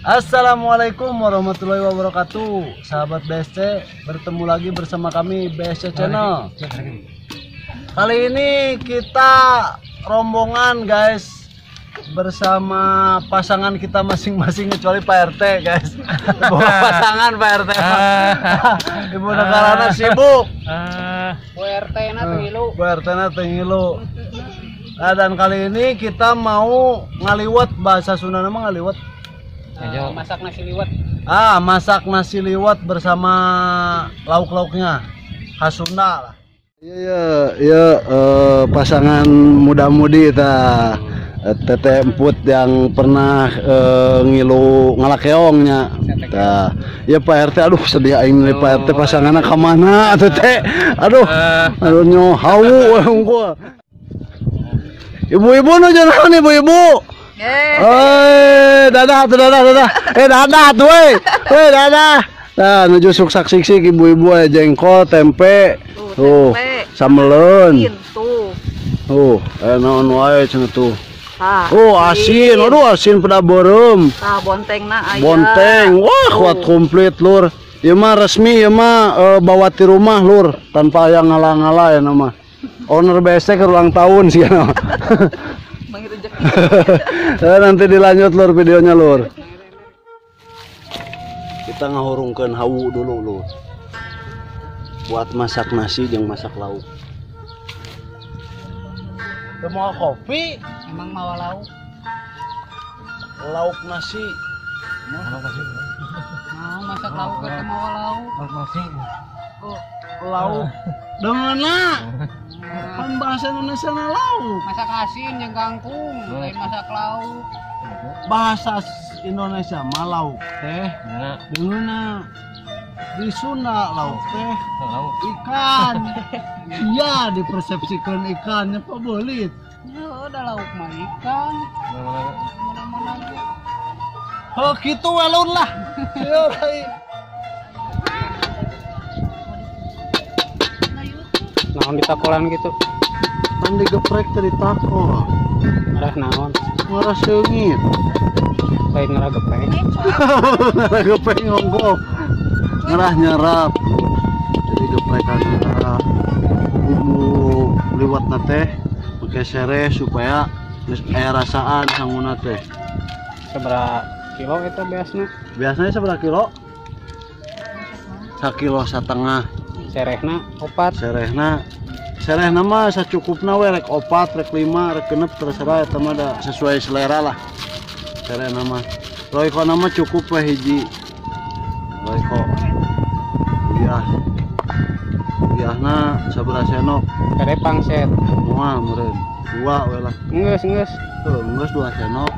Assalamualaikum warahmatullahi wabarakatuh. Sahabat BSC, bertemu lagi bersama kami BSC Channel. Kali ini kita rombongan guys, bersama pasangan kita masing-masing kecuali Pak RT guys. Bawa pasangan Pak RT. Ibu negarana sibuk. Bu RT na tengilu. Bu RT na tengilu. Nah, dan kali ini kita mau ngaliwet, bahasa Sunda nama ngaliwet. Masak nasi liwet. Ah, masak nasi liwet bersama lauk-lauknya khas Sunda lah. Iya, iya, pasangan muda-mudi ta. Teteh Emput yang pernah ngilu ngalakeongnya. Tah, ya Pak RT, aduh sedih aing nih Pak RT pasanganna ka mana teteh. Aduh, aduh nyo hawu gua. Ibu-ibu nu naon ibu-ibu? Eh, dadah tuh dadah dadah. Eh dadah tuh we. We dadah. Nah, nuju suksak sik-sik ibu-ibu aya jengkol, tempe. Tuh, sameleun. Tuh. Tuh, naon wae cenah tuh. Ah, oh asin, aduh asin pada beureum. Tah bontengna aya. Bonteng, wah kuat komplit lur. Ieu mah resmi, ieu mah bawa ti rumah lur, tanpa aya ngala-ngala ya nama. Owner BSC ke ulang tahun sih ya. Nanti dilanjut lur videonya lur. Kita ngahurungkeun hawu dulu lur. Buat masak nasi jeung masak lauk. Mau kopi? Emang mau lauk? Lauk nasi. Mau masak lauk atau mau lauk? Lauk nasi. Oh, lauk. Dengeuna. Kan bahasa Indonesia na lauk. Masak asin jeung kangkung, lain masak lauk. Bahasa Indonesia mah lauk teh. Dengeuna. Di Sunda lauk teh ikan. Iya, dipersepsikan ikannya Pak Belit. Ya udah lauk mah ikan. Mana-mana aja. Oh gitu walun lah. Yo kai. Naon ditakolan gitu? Kan digeprek teh ditakol. Ngarah naon? Ngarah seungit. Lain ngarah geprek. Ngarah geprek ngongko. Ngerah nyerap. Jadi geprekan ngerah. Bumbu liwetna teh pakai sereh supaya geus aya rasaan sanguna teh. Sabaraha kilo eta biasna? Biasanya sabaraha kilo? Sakilo satengah. Serehna opat. Serehna serehna mah sacukupna we, rek opat, rek lima, rek genep terserah eta mah da sesuai selera lah. Serehna mah. Roykona mah cukup we hiji. Royko. Iya. Uyahna sabaraha senok? Kade pangset. Moal meureun. Dua we lah. Geus geus. Tuh, geus 2 senok.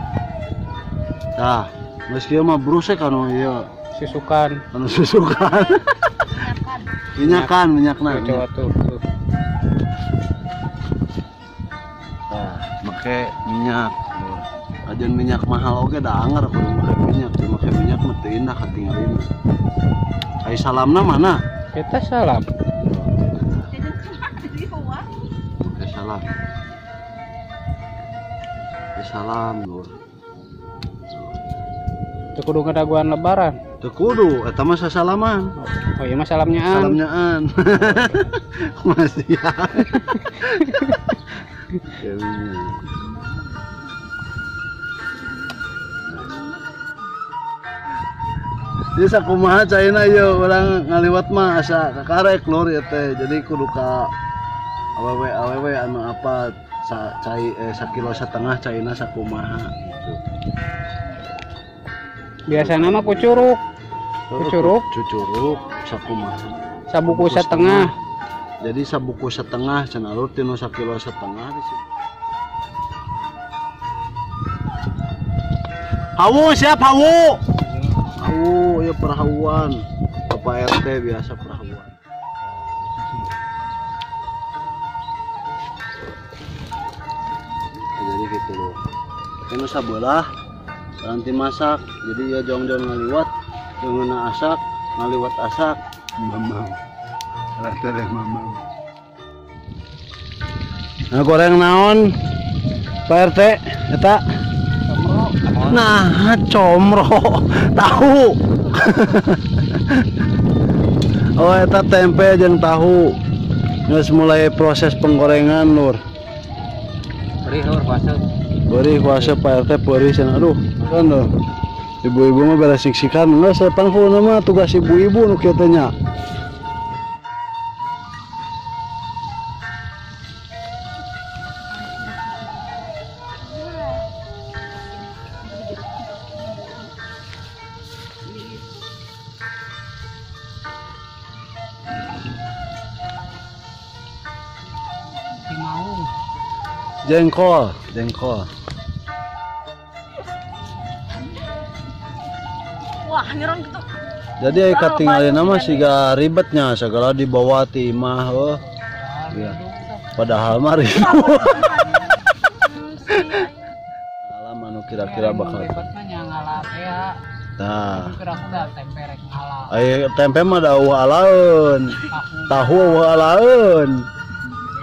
Tah, geus kieu mah brusek anu ieu. Susukan. Anu susukan. Minyakan, minyakna. Coba tuh, tuh. Tah, make minyak. Ajan minyak mahal oge da anger kudu make minyak, teu make minyak mah teu indah katingalina. Ai salamna mana? Kita salam. Oke, salam. Oke, salam lur. Teu kudu ngadaguan lebaran. Teu kudu, eta mah sasalaman. Oh iya mah salamnyaan. Salamnyaan. Masih ya. Jadi sakumaha caina ieu urang ngaliwat mah asa kakarek lur ieu teh. Jadi kudu ka awewe-awewe anu apa sa cai sakilo setengah caina sakumaha gitu. Biasana mah kucuruk. Kucuruk, cucuruk sakumaha. Sabuku setengah. Jadi sabuku setengah cenah lur tinu sakilo setengah di sini. Hawu siap hawu. Hawu ya perhawuan. Bapak RT biasa perhawuan. Nah, jadi gitu loh. Ini sabelah nanti masak. Jadi ya jong-jong ngaliwat, dengan asak, ngaliwat asak, mamang. Rasa deh mamang. Nah goreng naon Pak RT eta? Nah, comro tahu. Oh, eta tempe jeung tahu. Geus mulai proses penggorengan, Lur. Perih lur puasa. Perih puasa Pak RT perih cenah. Aduh, kan lur. Ibu-ibu mah beres siksikan, geus pangkulna mah tugas ibu-ibu nu kieu teh nya. Jengkol, jengkol. Wah, nyerang gitu. Jadi ai katingalina mah siga ribetnya segala dibawa ti imah heuh. Iya. Padahal mah ribet. Alam anu kira-kira bakal ribet mah nya ngala teh ya. Tah. Kira-kira tempe rek ngala. Ai tempe mah da eueuh alaeun. Tahu eueuh alaeun.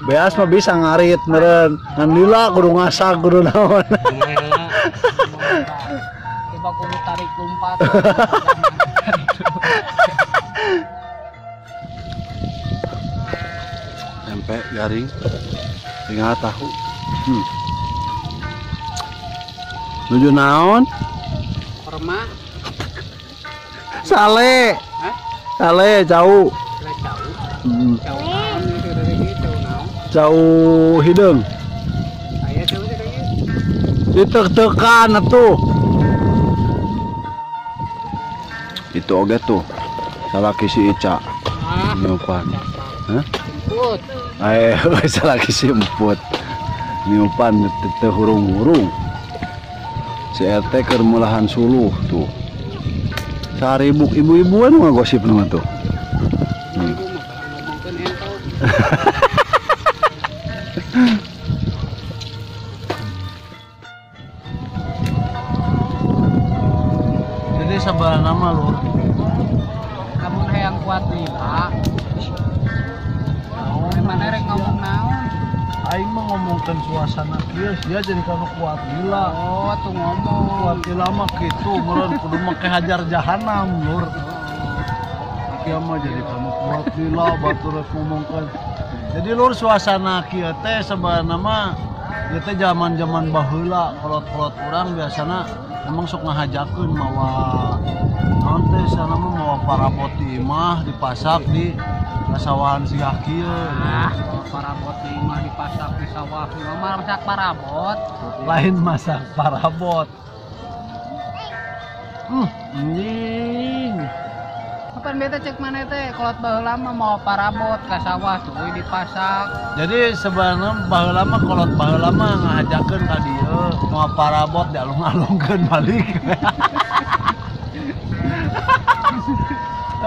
Beas mah bisa ngarit meureun. Ngan lila kudu ngasak kudu naon. Coba kudu tarik lompat. Tempe garing tinggal tahu. Nuju naon? Kurma. Sale. Hah? Sale jauh. Sale jauh. Jauh naon itu dari jauh naon? Jauh hideung. Aya jauh teh kieu. Ditek-tekan atuh. Itu oge tuh. Salaki si Ica. Niupan. Hah? Emput. Salaki si emput. Niupan teu hurung-hurung. Si RT keur mulahan suluh tuh. Saribuk ibu-ibuan ngagosip mah tuh. Jadi sabar nama lur. Kamu hayang kuat lila. Mana rek ngomong naon? Aing mah ngomongkeun suasana kieu sia jadi kanu kuat lila. Oh, tuh ngomong kuat lila mah kitu meureun kudu make hajar jahanam lur. Kieu mah jadi kanu kuat lila batur rek ngomongkeun. Jadi lur suasana kieu teh sebenarna mah ieu teh zaman-zaman baheula kolot-kolot urang biasana emang sok ngahajakeun mawa naon teh sana mah mawa parabot di imah dipasak di sawahan siah kieu. Ah, parabot di imah dipasak di sawah. Mah masak parabot. Lain masak parabot. Anjing. Kapan beta cek mana teh kolot baheula mah mawa parabot ka sawah tuh dipasak. Jadi sebenarnya baheula mah kolot baheula mah ngahajakeun ka dieu mawa parabot dialung-alungkeun balik.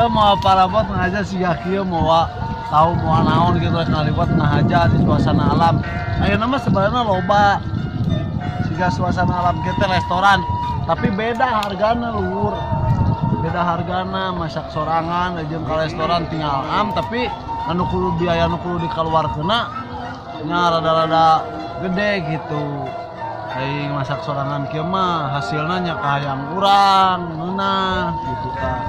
Mawa parabot ngahaja siga kieu mawa tahu mawa naon gitu rek ngaliwat ngahaja di suasana alam. Ayeuna mah sebenarnya loba siga suasana alam kieu teh restoran, tapi beda hargana lur. Beda hargana masak sorangan jeung ka restoran tinggal am tapi anu kudu biaya anu kudu dikaluarkeunna nya rada-rada gede gitu. Aing masak sorangan kieu mah hasilna nya kahayang urang ngeunah gitu tah.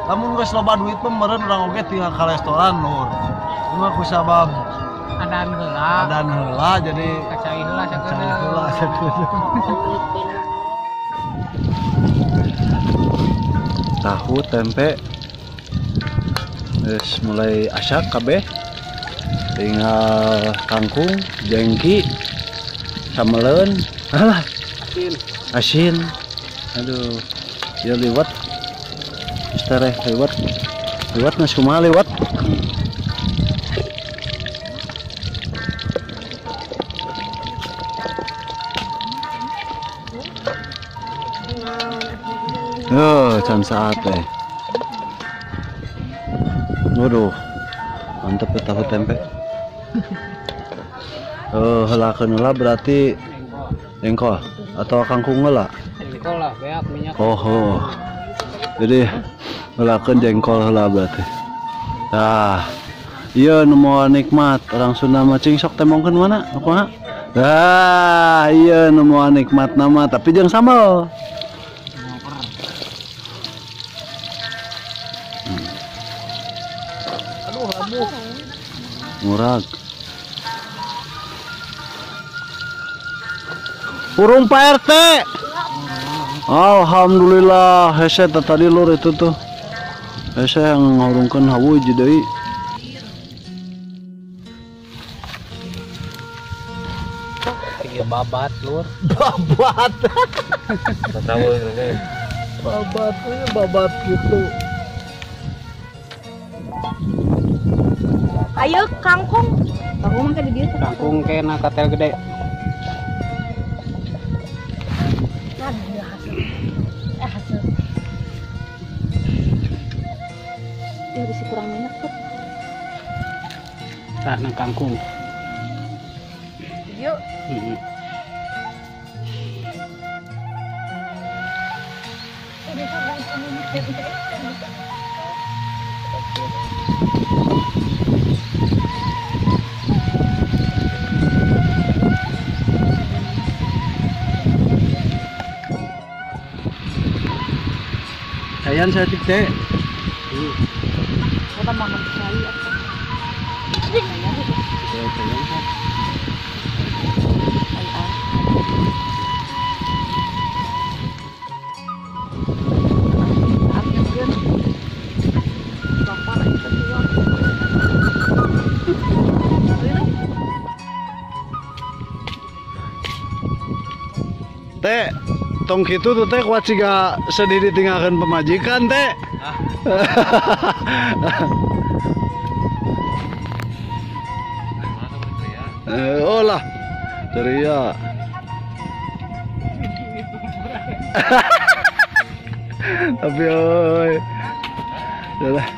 Lamun geus loba duit mah meureun urang oge tinggal ka restoran lur. Cuma ku sabab adaan heula. Adaan heula jadi kacai heula sakedeung. Tahu tempe geus mulai asak kabeh. Tinggal kangkung, jengki, sameleun, alah. Asin. Asin. Aduh, ya liwat. Tereh lewat. Lewat mas kumaha lewat. Oh, can saat teh. Waduh. Mantep ya tahu tempe. Oh, heulakeun heula berarti jengkol atau kangkung heula? Jengkol lah, beak minyak. Oh. Jadi heulakeun jengkol heula berarti. Tah. Ieu nu moal nikmat orang Sunda mah cing sok tembongkeun mana? Kumaha? Ah, iya nu moal nikmat nama tapi jeung sambal. Aduh, labuh. Murag. Urung Pak RT. Alhamdulillah, hese tadi lur itu tuh. Hese yang ngurungkeun hawu hiji deui. Iya babat lur. Babat. Babat, babat gitu. Ayo kangkung. Kangkung mah di dieu. Kangkung kena katel gede. Hasil. Ya bisa kurang minyak tuh. Tah nang kangkung. Yuk. Ayan saya tik teh. Kita makan cai apa? Teh, tong kitu tuh teh kuat siga sedih ditinggalkan pemajikan teh. Oh lah, ceria. Tapi oi, udah.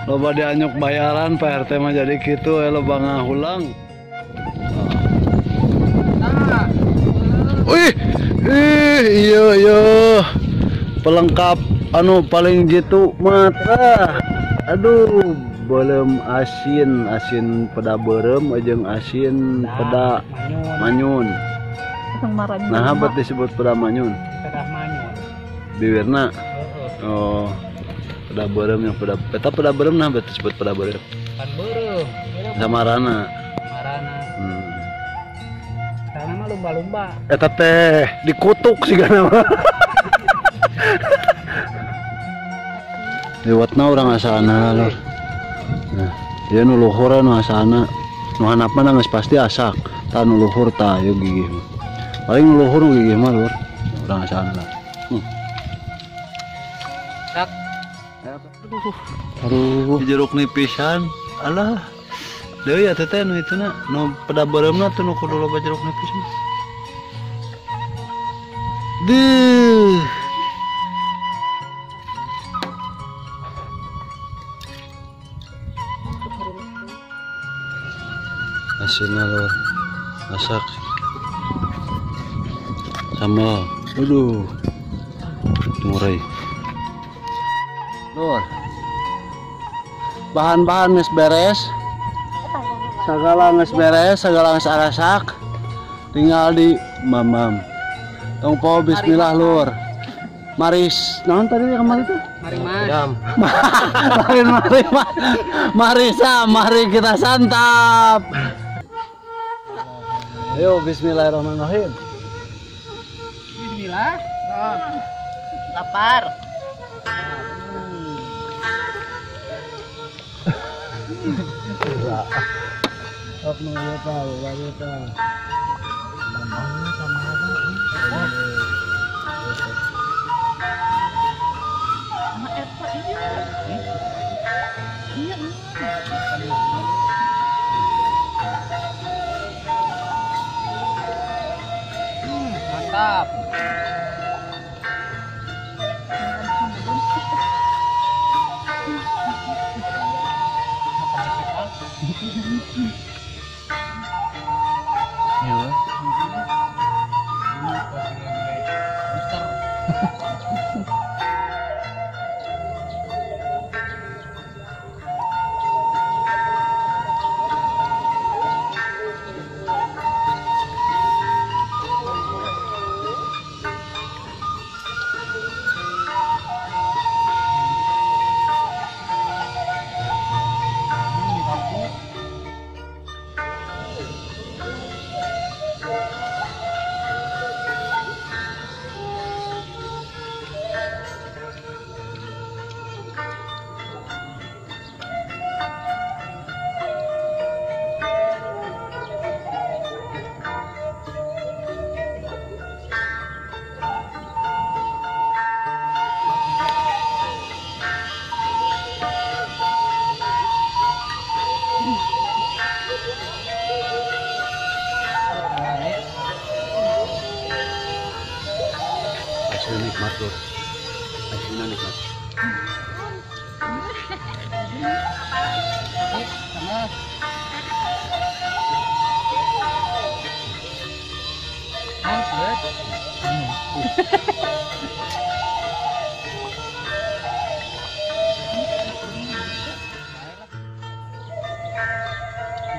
Loba dianyuk bayaran Pak RT mah jadi kitu, loba ngahulang. Wih, ih, iya iya, pelengkap anu paling jitu mata. Aduh, belum asin, asin peda berem, jeung asin peda manyun. Nah, apa disebut peda manyun? Peda manyun. Bibirna. Oh, peda berem yang peda, peta peda berem nah berarti disebut peda berem. Pan berem. Samarana. Samarana. Karena mah lumba-lumba. Eta teh dikutuk sigana mah. Lewatna urang asana lur. Nah, ieu nu luhur nu asana. Nu handap mah geus pasti asak. Tah nu luhur tah ieu gigih mah. Paling nu luhur nu gigih mah lur. Urang asana. Sak. Aduh, jeruk nipisan. Alah. Deui ya teteh nu itu na, nu peda beureumna tuh nu kudu loba jeruk nipis mah. Duh. Asinnya lur, masak sambal, aduh, murai. Lur, bahan-bahan geus beres. Segala geus beres, segala geus arasak, tinggal di mamam. Tong po bismillah lur. Maris, naon tadi kemarin tuh? Mari mas. Mari mari Marisa, mari kita santap. Ayo bismillahirrahmanirrahim. Bismillah. Lapar. Mantap.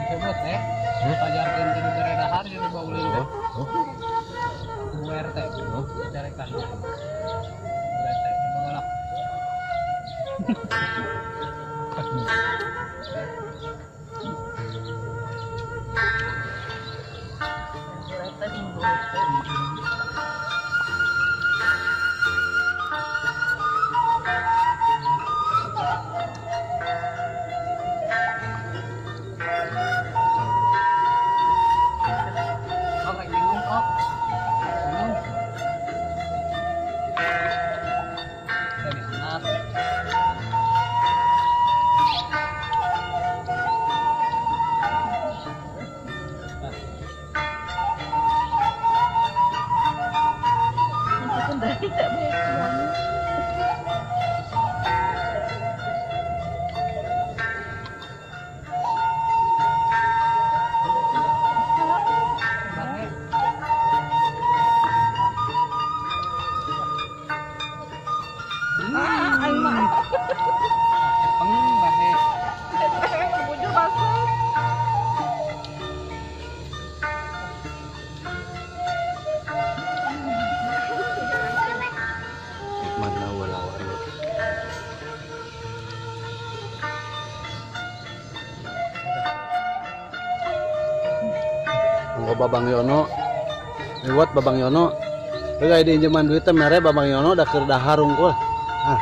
Sebut teh. Pajarkeun ka nu dahar jadi baulin teh. Bu RT. Carekan. Bu RT bagolak. Babang Yono lewat Babang Yono kayak di injeman duit teh mere Babang Yono da keur dahar unggul. Ah.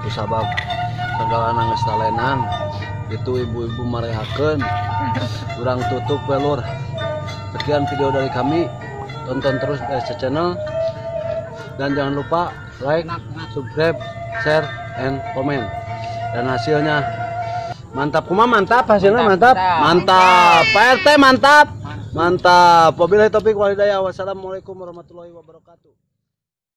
Itu sabab segala nangis talenan itu ibu-ibu marehakeun urang tutup we lur. Sekian video dari kami, tonton terus BSC Channel dan jangan lupa like, subscribe, share, and comment. Dan hasilnya mantap, kuma mantap hasilnya, mantap mantap, Pak RT mantap mantap. Wabillahi taufik wal hidayah, wassalamualaikum warahmatullahi wabarakatuh.